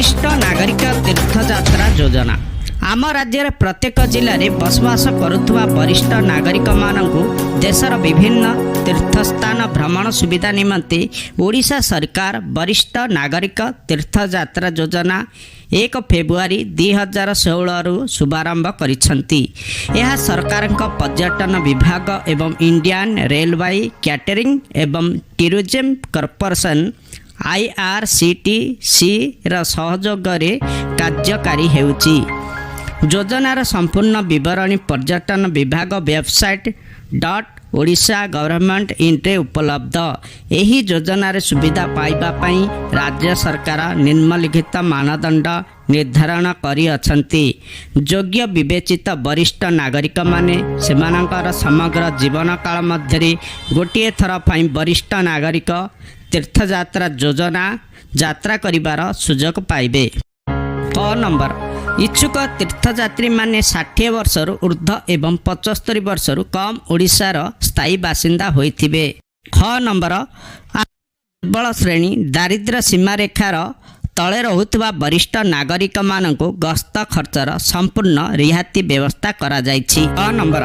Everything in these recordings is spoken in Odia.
ବରିଷ୍ଠ ନାଗରିକ ତୀର୍ଥଯାତ୍ରା ଯୋଜନା। ଆମ ରାଜ୍ୟରେ ପ୍ରତ୍ୟେକ ଜିଲ୍ଲାରେ ବସବାସ କରୁଥିବା ବରିଷ୍ଠ ନାଗରିକମାନଙ୍କୁ ଦେଶର ବିଭିନ୍ନ ତୀର୍ଥସ୍ଥାନ ଭ୍ରମଣ ସୁବିଧା ନିମନ୍ତେ ଓଡ଼ିଶା ସରକାର ବରିଷ୍ଠ ନାଗରିକ ତୀର୍ଥଯାତ୍ରା ଯୋଜନା 1 ଫେବୃଆରୀ 2016ରୁ ଶୁଭାରମ୍ଭ କରିଛନ୍ତି। ଏହା ସରକାରଙ୍କ ପର୍ଯ୍ୟଟନ ବିଭାଗ ଏବଂ ଇଣ୍ଡିଆନ୍ ରେଲୱେ କ୍ୟାଟରିଂ ଏବଂ ଟୁରିଜିମ୍ କର୍ପୋରେସନ୍, ଆଇଆର୍ସିଟିସିର ସହଯୋଗରେ କାର୍ଯ୍ୟକାରୀ ହେଉଛି। ଯୋଜନାର ସମ୍ପୂର୍ଣ୍ଣ ବିବରଣୀ ପର୍ଯ୍ୟଟନ ବିଭାଗ ୱେବସାଇଟ୍ .ଓଡ଼ିଶା ଗଭର୍ଣ୍ଣମେଣ୍ଟ ଇନ୍ରେ ଉପଲବ୍ଧ। ଏହି ଯୋଜନାରେ ସୁବିଧା ପାଇବା ପାଇଁ ରାଜ୍ୟ ସରକାର ନିମ୍ନଲିଖିତ ମାନଦଣ୍ଡ ନିର୍ଦ୍ଧାରଣ କରିଅଛନ୍ତି। ଯୋଗ୍ୟ ବିବେଚିତ ବରିଷ୍ଠ ନାଗରିକମାନେ ସେମାନଙ୍କର ସମଗ୍ର ଜୀବନକାଳ ମଧ୍ୟରେ ଗୋଟିଏ ଥର ପାଇଁ ବରିଷ୍ଠ ନାଗରିକ ତୀର୍ଥଯାତ୍ରା ଯୋଜନା ଯାତ୍ରା କରିବାର ସୁଯୋଗ ପାଇବେ। କ ନମ୍ବର, ଇଚ୍ଛୁକ ତୀର୍ଥଯାତ୍ରୀମାନେ 60 ବର୍ଷରୁ ଉର୍ଦ୍ଧ୍ୱ ଏବଂ 75 ବର୍ଷରୁ କମ୍ ଓଡ଼ିଶାର ସ୍ଥାୟୀ ବାସିନ୍ଦା ହୋଇଥିବେ। ଖ ନମ୍ବର, ଦୁର୍ବଳ ଶ୍ରେଣୀ, ଦାରିଦ୍ର୍ୟ ସୀମାରେଖାର ତଳେ ରହୁଥିବା ବରିଷ୍ଠ ନାଗରିକମାନଙ୍କୁ ଗସ୍ତ ଖର୍ଚ୍ଚର ସମ୍ପୂର୍ଣ୍ଣ ରିହାତି ବ୍ୟବସ୍ଥା କରାଯାଇଛି। ଅ ନମ୍ବର,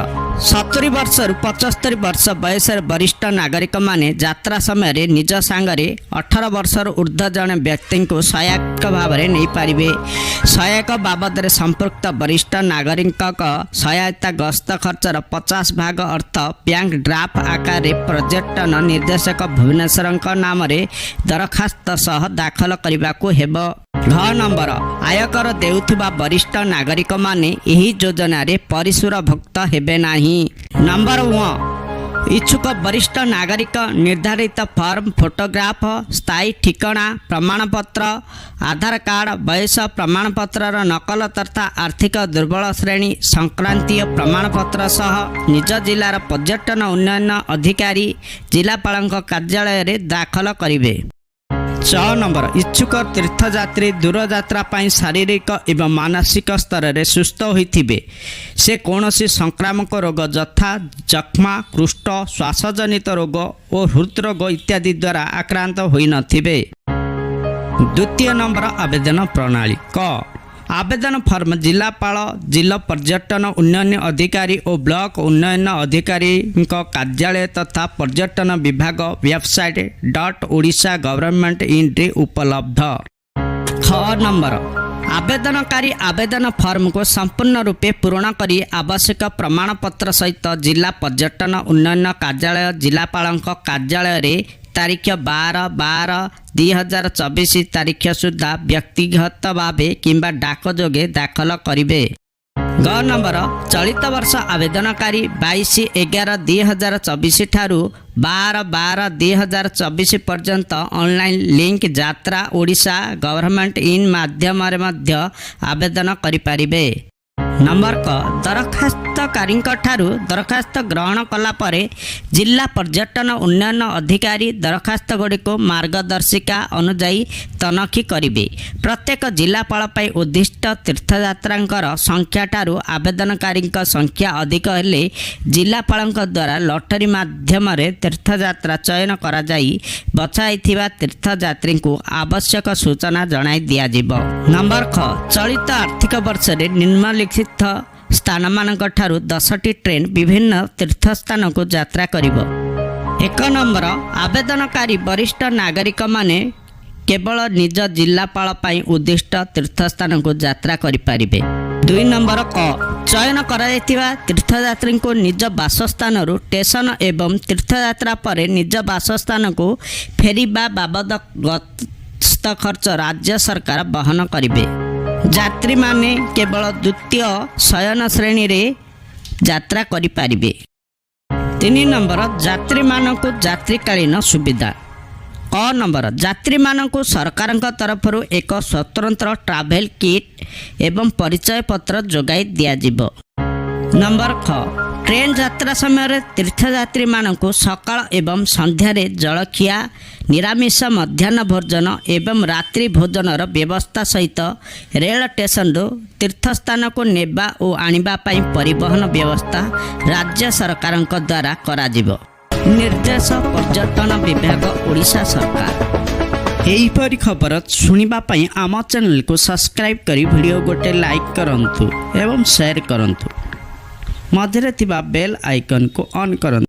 70 ବର୍ଷରୁ 75 ବର୍ଷ ବୟସର ବରିଷ୍ଠ ନାଗରିକମାନେ ଯାତ୍ରା ସମୟରେ ନିଜ ସାଙ୍ଗରେ 18 ବର୍ଷରୁ ଉର୍ଦ୍ଧ୍ୱ ଜଣେ ବ୍ୟକ୍ତିଙ୍କୁ ସହାୟକ ଭାବରେ ନେଇପାରିବେ। ସହାୟକ ବାବଦରେ ସମ୍ପୃକ୍ତ ବରିଷ୍ଠ ନାଗରିକଙ୍କ ସହାୟତା ଗସ୍ତ ଖର୍ଚ୍ଚର 50 ଭାଗ ଅର୍ଥ ବ୍ୟାଙ୍କ ଡ୍ରାଫ୍ଟ ଆକାରରେ ପର୍ଯ୍ୟଟନ ନିର୍ଦ୍ଦେଶକ, ଭୁବନେଶ୍ୱରଙ୍କ ନାମରେ ଦରଖାସ୍ତ ସହ ଦାଖଲ କରିବାକୁ ହେବ। ଘ ନମ୍ବର, ଆୟକର ଦେଉଥିବା ବରିଷ୍ଠ ନାଗରିକମାନେ ଏହି ଯୋଜନାରେ ପରିସରଭୁକ୍ତ ହେବେ ନାହିଁ। ନମ୍ବର ୱ, ଇଚ୍ଛୁକ ବରିଷ୍ଠ ନାଗରିକ ନିର୍ଦ୍ଧାରିତ ଫର୍ମ, ଫଟୋଗ୍ରାଫ, ସ୍ଥାୟୀ ଠିକଣା ପ୍ରମାଣପତ୍ର, ଆଧାର କାର୍ଡ଼, ବୟସ ପ୍ରମାଣପତ୍ରର ନକଲ ତଥା ଆର୍ଥିକ ଦୁର୍ବଳ ଶ୍ରେଣୀ ସଂକ୍ରାନ୍ତୀୟ ପ୍ରମାଣପତ୍ର ସହ ନିଜ ଜିଲ୍ଲାର ପର୍ଯ୍ୟଟନ ଉନ୍ନୟନ ଅଧିକାରୀ, ଜିଲ୍ଲାପାଳଙ୍କ କାର୍ଯ୍ୟାଳୟରେ ଦାଖଲ କରିବେ। ଚ ନମ୍ବର, ଇଚ୍ଛୁକ ତୀର୍ଥଯାତ୍ରୀ ଦୂରଯାତ୍ରା ପାଇଁ ଶାରୀରିକ ଏବଂ ମାନସିକ ସ୍ତରରେ ସୁସ୍ଥ ହୋଇଥିବେ। ସେ କୌଣସି ସଂକ୍ରାମକ ରୋଗ ଯଥା ଯକ୍ଷ୍ମା, କୁଷ୍ଠ, ଶ୍ୱାସଜନିତ ରୋଗ ଓ ହୃଦରୋଗ ଇତ୍ୟାଦି ଦ୍ୱାରା ଆକ୍ରାନ୍ତ ହୋଇନଥିବେ। ଦ୍ୱିତୀୟ ନମ୍ବର, ଆବେଦନ ପ୍ରଣାଳୀ। କ, ଆବେଦନ ଫର୍ମ ଜିଲ୍ଲାପାଳ, ଜିଲ୍ଲା ପର୍ଯ୍ୟଟନ ଉନ୍ନୟନ ଅଧିକାରୀ ଓ ବ୍ଲକ ଉନ୍ନୟନ ଅଧିକାରୀଙ୍କ କାର୍ଯ୍ୟାଳୟ ତଥା ପର୍ଯ୍ୟଟନ ବିଭାଗ ୱେବସାଇଟ୍ .ଓଡ଼ିଶା ଗଭର୍ଣ୍ଣମେଣ୍ଟ ଇନ୍ରେ ଉପଲବ୍ଧ। ଖ ନମ୍ବର, ଆବେଦନକାରୀ ଆବେଦନ ଫର୍ମକୁ ସମ୍ପୂର୍ଣ୍ଣ ରୂପେ ପୂରଣ କରି ଆବଶ୍ୟକ ପ୍ରମାଣପତ୍ର ସହିତ ଜିଲ୍ଲା ପର୍ଯ୍ୟଟନ ଉନ୍ନୟନ କାର୍ଯ୍ୟାଳୟ, ଜିଲ୍ଲାପାଳଙ୍କ କାର୍ଯ୍ୟାଳୟରେ ତାରିଖ 12/12/2024 ତାରିଖ ସୁଦ୍ଧା ବ୍ୟକ୍ତିଗତ ଭାବେ କିମ୍ବା ଡାକ ଯୋଗେ ଦାଖଲ କରିବେ। ଗ ନମ୍ବର, ଚଳିତ ବର୍ଷ ଆବେଦନକାରୀ 22/11/2024 ଠାରୁ 12/12/2024 ପର୍ଯ୍ୟନ୍ତ ଅନଲାଇନ୍ ଲିଙ୍କ ଯାତ୍ରା ଓଡ଼ିଶା ଗଭର୍ଣ୍ଣମେଣ୍ଟ ଇନ୍ ମାଧ୍ୟମରେ ମଧ୍ୟ ଆବେଦନ କରିପାରିବେ। ନମ୍ବର କ, ଦରଖାସ୍ତକାରୀଙ୍କ ଠାରୁ ଦରଖାସ୍ତ ଗ୍ରହଣ କଲା ପରେ ଜିଲ୍ଲା ପର୍ଯ୍ୟଟନ ଉନ୍ନୟନ ଅଧିକାରୀ ଦରଖାସ୍ତଗୁଡ଼ିକୁ ମାର୍ଗଦର୍ଶିକା ଅନୁଯାୟୀ ତନଖି କରିବେ। ପ୍ରତ୍ୟେକ ଜିଲ୍ଲାପାଳ ପାଇଁ ଉଦ୍ଦିଷ୍ଟ ତୀର୍ଥଯାତ୍ରାଙ୍କର ସଂଖ୍ୟାଠାରୁ ଆବେଦନକାରୀଙ୍କ ସଂଖ୍ୟା ଅଧିକ ହେଲେ ଜିଲ୍ଲାପାଳଙ୍କ ଦ୍ୱାରା ଲଟେରୀ ମାଧ୍ୟମରେ ତୀର୍ଥଯାତ୍ରା ଚୟନ କରାଯାଇ ବଛାଯାଇଥିବା ତୀର୍ଥଯାତ୍ରୀଙ୍କୁ ଆବଶ୍ୟକ ସୂଚନା ଜଣାଇ ଦିଆଯିବ। ନମ୍ବର ଖ, ଚଳିତ ଆର୍ଥିକ ବର୍ଷରେ ନିମ୍ନଲିଖିତ ସ୍ଥାନମାନଙ୍କ ଠାରୁ 10ଟି ଟ୍ରେନ୍ ବିଭିନ୍ନ ତୀର୍ଥସ୍ଥାନକୁ ଯାତ୍ରା କରିବ। 1 ନମ୍ବର, ଆବେଦନକାରୀ ବରିଷ୍ଠ ନାଗରିକମାନେ କେବଳ ନିଜ ଜିଲ୍ଲାପାଳ ପାଇଁ ଉଦ୍ଦିଷ୍ଟ ତୀର୍ଥସ୍ଥାନକୁ ଯାତ୍ରା କରିପାରିବେ। 2 ନମ୍ବର, କ, ଚୟନ କରାଯାଇଥିବା ତୀର୍ଥଯାତ୍ରୀଙ୍କୁ ନିଜ ବାସସ୍ଥାନରୁ ଷ୍ଟେସନ ଏବଂ ତୀର୍ଥଯାତ୍ରା ପରେ ନିଜ ବାସସ୍ଥାନକୁ ଫେରିବା ବାବଦ ଗସ୍ତ ଖର୍ଚ୍ଚ ରାଜ୍ୟ ସରକାର ବହନ କରିବେ। ଯାତ୍ରୀମାନେ କେବଳ ଦ୍ୱିତୀୟ ଶୟନ ଶ୍ରେଣୀରେ ଯାତ୍ରା କରିପାରିବେ। 3 ନମ୍ବର, ଯାତ୍ରୀମାନଙ୍କୁ ଯାତ୍ରୀକାଳୀନ ସୁବିଧା। କ ନମ୍ବର, ଯାତ୍ରୀମାନଙ୍କୁ ସରକାରଙ୍କ ତରଫରୁ ଏକ ସ୍ୱତନ୍ତ୍ର ଟ୍ରାଭେଲ୍ କିଟ୍ ଏବଂ ପରିଚୟ ପତ୍ର ଯୋଗାଇ ଦିଆଯିବ। ନମ୍ବର ଖ, ଟ୍ରେନ୍ ଯାତ୍ରା ସମୟରେ ତୀର୍ଥଯାତ୍ରୀମାନଙ୍କୁ ସକାଳ ଏବଂ ସନ୍ଧ୍ୟାରେ ଜଳଖିଆ, ନିରାମିଷ ମଧ୍ୟାହ୍ନ ଭୋଜନ ଏବଂ ରାତ୍ରି ଭୋଜନର ବ୍ୟବସ୍ଥା ସହିତ ରେଳ ଷ୍ଟେସନରୁ ତୀର୍ଥସ୍ଥାନକୁ ନେବା ଓ ଆଣିବା ପାଇଁ ପରିବହନ ବ୍ୟବସ୍ଥା ରାଜ୍ୟ ସରକାରଙ୍କ ଦ୍ୱାରା କରାଯିବ। ନିର୍ଦ୍ଦେଶ, ପର୍ଯ୍ୟଟନ ବିଭାଗ, ଓଡ଼ିଶା ସରକାର। ଏହିପରି ଖବର ଶୁଣିବା ପାଇଁ ଆମ ଚ୍ୟାନେଲକୁ ସବସ୍କ୍ରାଇବ୍ କରି ଭିଡ଼ିଓ ଗୋଟେ ଲାଇକ୍ କରନ୍ତୁ ଏବଂ ସେୟାର କରନ୍ତୁ। ମଝିରେ ଥିବା ବେଲ୍ ଆଇକନ୍କୁ ଅନ୍ କରନ୍ତୁ।